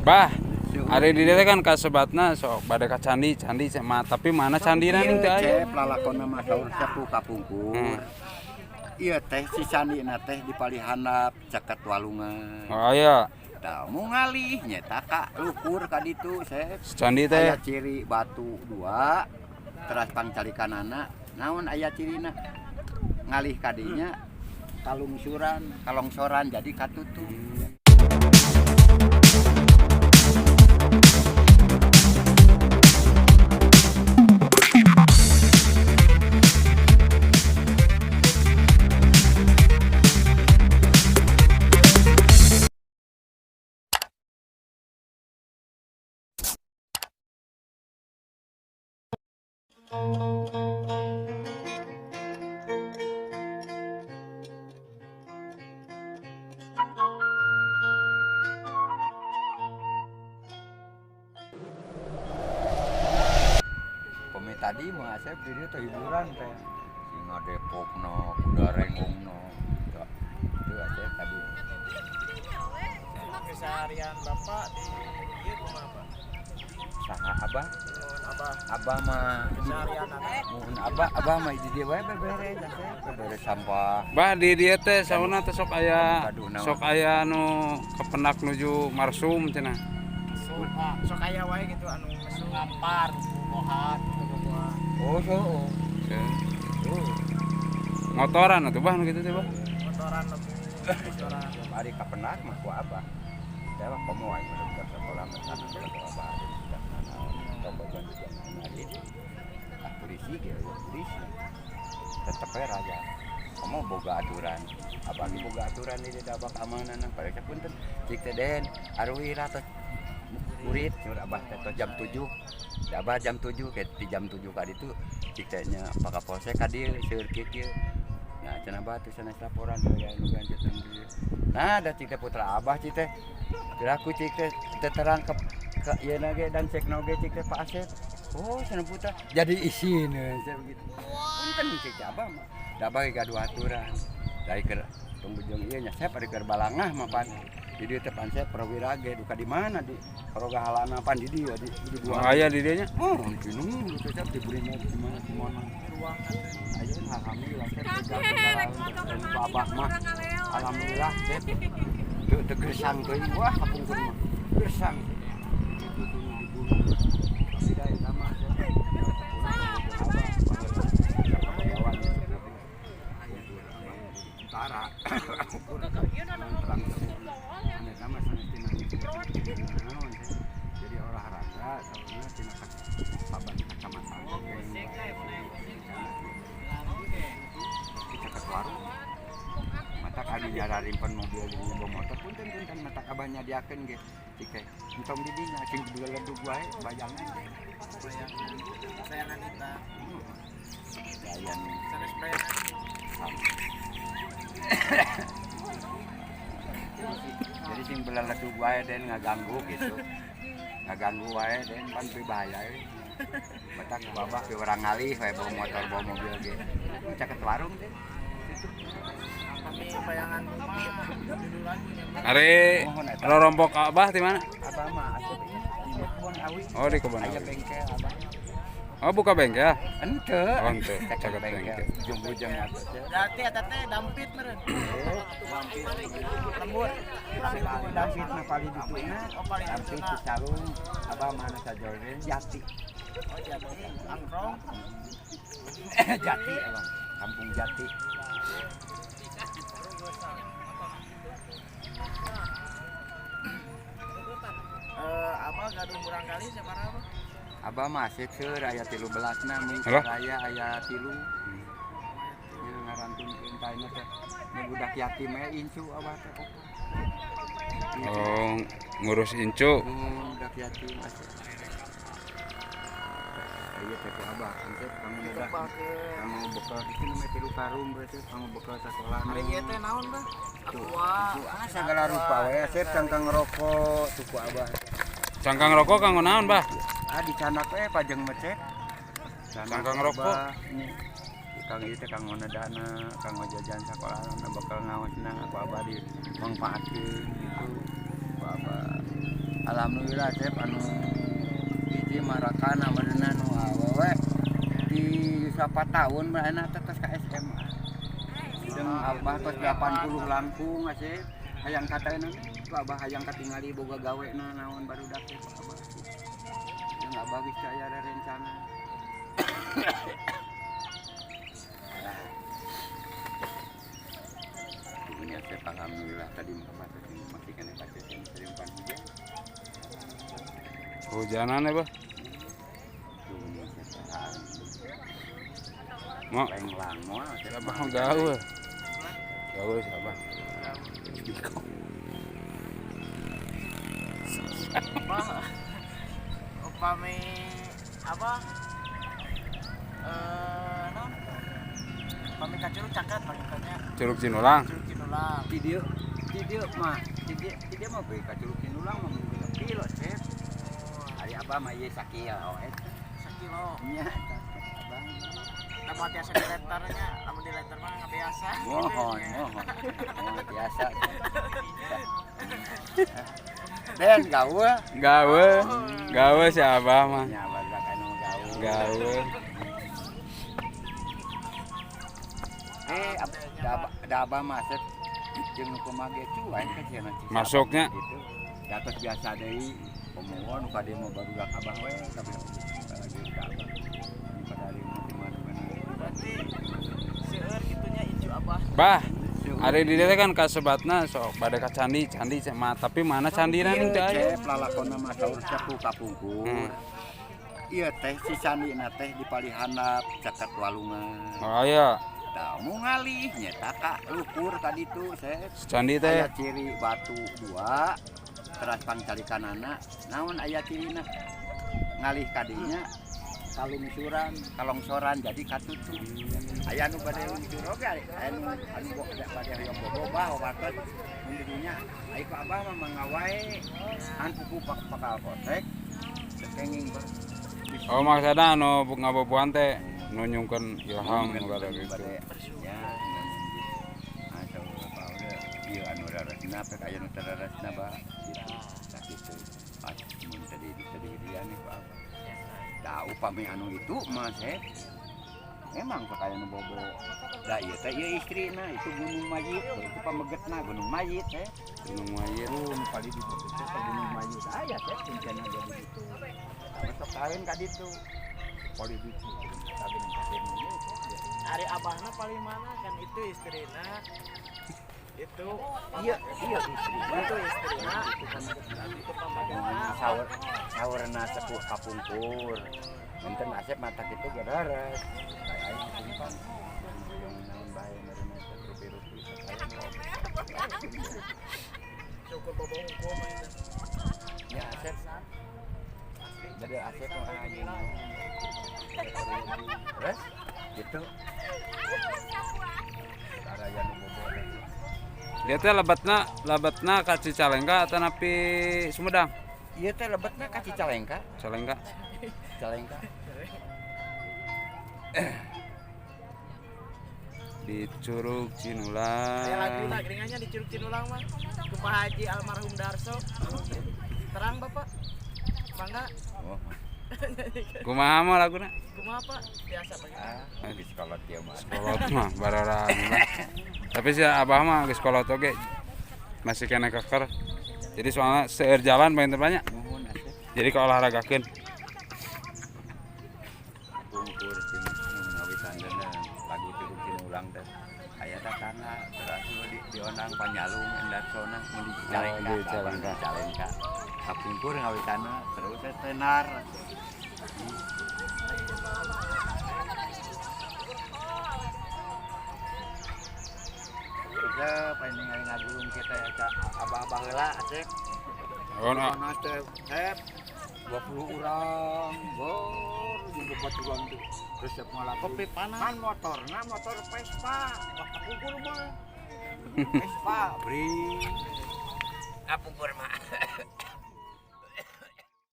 Bah, ari di dieu kan kasebatna sok bade ka candi, candi mah tapi mana candina ning teu aya. Cep lalakonna mah saur sepuh kapungkur. Ieu teh si candina teh di palihandap caket walungan. Oh aya. Tah mau ngalih nyeta ka luhur ka ditu Sep. Candi teh Aya ciri batu dua teras pangcalikanana naon aya cirina ngalih ka dinya kalungsuran kalongsoran jadi katutup. Pemi tadi mah Asep di dieu teh hiburan teh. Singa Depokna, kuda renggongna. Itu Asep tadi. Keseharian Bapak di ieu kumaha, Pak? Saha Abah? Nuhun Abah. Abah mah Keseharian anak. Muhun Abah, Abah mah di dieu wae beberes Asep, beberes sampah. Bah di dieu teh sauna teh sok aya nu kepenak nuju marsum cenah. Sok aya wae gitu anu mesum ngampar, bobogohan, bobogohan. Oh, so. Oh. Motoran atuh bah nu kitu teh bah. Motoran lebih motoran. Ari kapenak mah ku Abah. Da mah komo aing mah budak sekolah mah sana ku Abah ari budak nanaon tong bojon jangan ari. Ah polisi ge polisi. Tetep we raja. Komo boga aturan. Abah ge boga aturan di da abah keamanan pada teh punten. Cik teh den arwira tos murid nyur Abah teh tos jam 7. Da Abah jam 7 ke di jam 7 ka ditu cik teh nya Pak Kapolsek ka dieu seueur kieu. Nah, cenah batu sanes laporan ya nu ganjetan dieu. Nah, da cik teh putra Abah cik teh. Geraku cik teh teu terang ke ieu na ge dan cek oge cik teh Pak Asep. Oh, cenah putra jadi isin saya begitu. Punten cik teh Abah mah. Da Abah ge gaduh aturan. Dari keur tong bujung ieu nya Sep ari keur balangah mah pan. Di dieu teh pan Sep prawira ge duka di mana di karoga halana pan di dieu di Oh, aya di dieu nya. Oh, di nu teh Sep diberi di mana di mana. Ruangan. Ayeuna alhamdulillah Sep teh Abah mah. Alhamdulillah Sep. Teu teu gersang teuing wah kapungkur mah. Gersang. Itu tuh dibunuh. Tapi da eta mah Sep. Tentara. Jadi olahraga saurna tina saban kecamatan kita ke warung mata kali nyararimpen mobil di bawa motor punten punten mata abah nyadiakeun ge cik teh entong di dinya cing beledug wae bayangan teh Bayangan kita. Bayangan Sanes bayangan. Jadi sing beleledug wae den ngaganggu gitu. Ngaganggu wae den pan bahaya. Batak babah ke orang ngalih wae bawa motor bawa mobil ge. Caket warung deh. Kami bayangan rumah judulan punya. Ari rorompok Abah di mana? Abah mah asup di kebon awi. Oh, di kebon Aya awi. bengkel Abah. Oh, buka bengkel. Ente. Oh, ente. Caket bengkel. Jung-bujang atuh. Berarti eta teh dampit meureun. Lembur. Dampit mah paling dituna. Oh, paling Dampit dituna. Cicalung. Abah mana sajolin Jati. Oh, jadi angkrong. Jati abah. Kampung Jati. Abah gaduh murang kali sabaraha, Abah? Abah masih seur aya 13 na mung Halo? raya aya 3. Nya ngarantunkeun ka ieu teh. Nya budak yatim we incu abah teh. Oh, ngurus incu. Budak yatim asup. Ieu teh ku abah ente kamu udah kamu bekal itu namanya 3 karung berarti kamu bekal sakola. Ari ieu teh naon, Bah? Aqua. Ah segala rupa we Asep cangkang rokok tuku abah. Cangkang rokok kanggo naon, Bah? Ah dicanak we pajeng mecek. Cangkang rokok. Kang ieu teh kanggo nedana, kanggo jajan sakolana bekal ngaosna ku abah dimangfaatkeun gitu. Ku abah. Alhamdulillah Cep anu hiji marakana beuneunan nu awewe di 4 tahun ayeuna teh tos ka SMA. Jeung abah tos 80 langkung asep. Hayang kataeuna abah hayang katingali boga gawe na naon barudak teh abah. Jeung abah geus aya rencana. Dunia Cep alhamdulillah tadi mah masih kena kaca sering hujan. Hujanan ya, Bah? Mau lenglang moal abah gawe. Gawe si abah. Abah upami apa? Naon? Upami ka curug caket pangitanya. Curug Cinulang. Curug Cinulang. Di dieu mah, di dieu mah bae ka Curug Cinulang mah kilo, Cep. Ari abah mah ieu sakilo eta. Sakilo. Nya abah. Lamun tiasa di leternya, lamun di leter mah nggak biasa. Mohon, mohon. Oh, biasa. Den gawe. Gawe. Gawe si abah mah. Nya barudak anu gawe. Gawe. Da abah mah Asep jeung nu kumaha ge cuan ka cenah. Masuknya gitu. Da tos biasa deui. Pemohon nu ka dieu mah barudak abah we tapi lagi ka abah. Pada hari mah di mana-mana. Berarti seueur kitunya incu abah. Bah, ari di dieu kan kasebatna sok bade ka candi, candi mah tapi mana candina nih teu aya. Cep lalakonna mah saur sapu kapungkur. Ieu teh si candina teh di palihandap caket walungan. Oh iya. Tah mu ngalih nyeta ka luhur ka ditu Cep. Candi teh aya ciri batu dua teras pangcalikanana naon aya cirina ngalih kadinya kalungsuran kalongsoran jadi katutup. Aya nu bade lungsur oge aya nu anu bade hoyong boboba wates mun di dunya ai ku abah mah mangga wae an pupu pakal kotek kenging bah. Oh maksudna anu ngaboboan teh nu nyungkeun ilham nu kada gitu. Ya asa apa udah ieu anu raresna pek aya nu teu bah gitu. Tah kitu. Pas mun tadi dian ku abah. Tah upami anu itu mah Sep emang sok aya nu bobo. Da ieu teh ieu istrina itu Gunung Mayit, itu pamegetna Gunung Mayit teh. Gunung Mayit. Nu paling di ditu teh Gunung Mayit. Aya teh kuncana jadi ditu. Tah sok kawin ka ditu. Paling ditu kawin ka ditu. Ari abahna paling mana kan itu istrina. Itu iya iya istrina. Itu istrina itu pamegetna. Saur saurna sepuh kapungkur. Enten Asep mata kitu gereres. Kayak aing disimpan. Hoyong naon bae meureun teh rupi-rupi. Syukur bobo hukum mah itu. Ya Asep. Jadi Asep mah anjing. Terus gitu. Saraya nu bobo. Dia teh lebatna ka Cicalengka atanapi Sumedang? Ieu teh lebetna ka Cicalengka. Cicalengka. Cicalengka. Di Curug Cinulang. Aya laguna geringannya di Curug Cinulang mah. Ku Pak Haji almarhum Darso. Terang Bapak. Mangga. Oh. Kumaha mah laguna? Kumaha Pak? Biasa Pak. Ah, geus kolot ieu mah. Kolot mah bararang. Tapi si abah mah geus kolot oge. Masih kena keker. Jadi soalnya seueur jalan banyak banyak. Jadi ke olahragakeun. Pungkur sing ngawitan lagu Curug Cinulang teh. Aya tatangga terus diondang panyalung endarsona mun di Cicalengka. Cicalengka. Cicalengka. Kapungkur ngawitanna terus teh tenar. Terus paling ningali ngagulung kita eta abah-abah heula Asep. Oh, teh Sep 20 urang, bor jeung bebaturan tuh. Resep malah kopi panas. Kan motorna motor Vespa, kapungkur mah. Vespa, bri. Kapungkur mah.